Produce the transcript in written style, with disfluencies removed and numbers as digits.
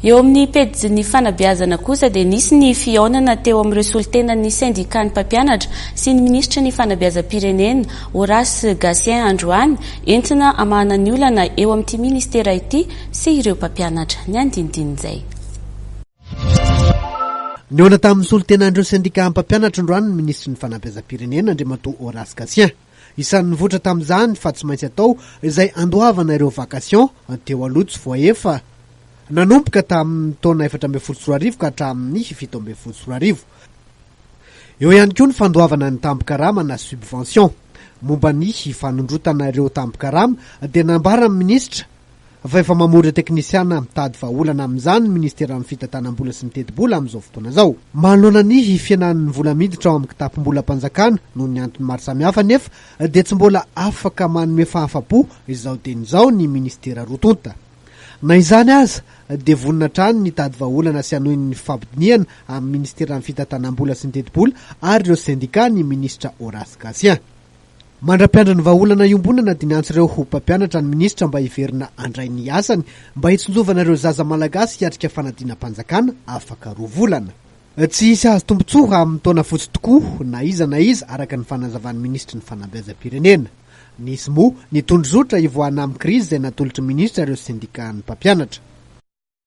Eo amin'ny pejin'ny fanabeazana kosa dia nisy ny fihaonana teo amin'ireo solontenan'ny sendikan'ny mpampianatra sy ny minisitry ny fanabeazam-pirenena, Horace Gatien androany, entina hamahana ny olana eo amin'ity ministera ity sy ireo mpampianatra. Ny andinindinin'izay. Nihaona tamin'ny solontenan'ireo sendikà mpampianatra androany ny minisitry ny fanabeazam-pirenena, Andriamatoa Horace Gatien. Isan'ny nivoitra tamin'izany fa tsy maintsy atao izay andoavana ireo vacation teo aloha tsy voaefa nanomboka tamin'ny taona 2014 ka hatramin'ny 2017. Eo ihany koa ny fandoavana ny tambin-karama na subvention. Momba ny fanondrotana ireo tambin-karama dia nambaran'ny minisitra fa efa mamory teknisiana mitady vahaolana amin'izany ny minisiteran'ny fitantanam-bola sy ny tetibola amin'izao fotoana izao. Manoloana ny fihenan'ny vola miditra ao amin'ny kitapom-bolam-panjakana noho ny antony maro samihafa anefa dia tsy mbola afaka manome fahafapo izao teny izao ny minisitera roa tonta. Na izany aza dia vonona hatrany ny hitady vahaolana sy hanohy ny fifampidinihana amin'ny minisiteran'ny fitantanam-bola sy ny tetibola ary ireo sendika ny minisitra Horace Gatien. Mandra-piandry ny vahaolana iombonana dia niantso ireo ho mpampianatra ny minisitra mba hiverina handray ny asany mba hitsinjovana ireo zaza malagasy hiatrika fanadinam-panjakana afaka roa volana. Tsy hisy hahazo tombontsoa amin'ny taona fotsy tokoa na iza na iza araka ny fanazavan'ny minisitry ny fanabeazam-pirenena. Nisy moa ny tondrozotra hivoahana amin'ny krizy izay natolotry ny minisitra ireo sendikan'ny mpampianatra.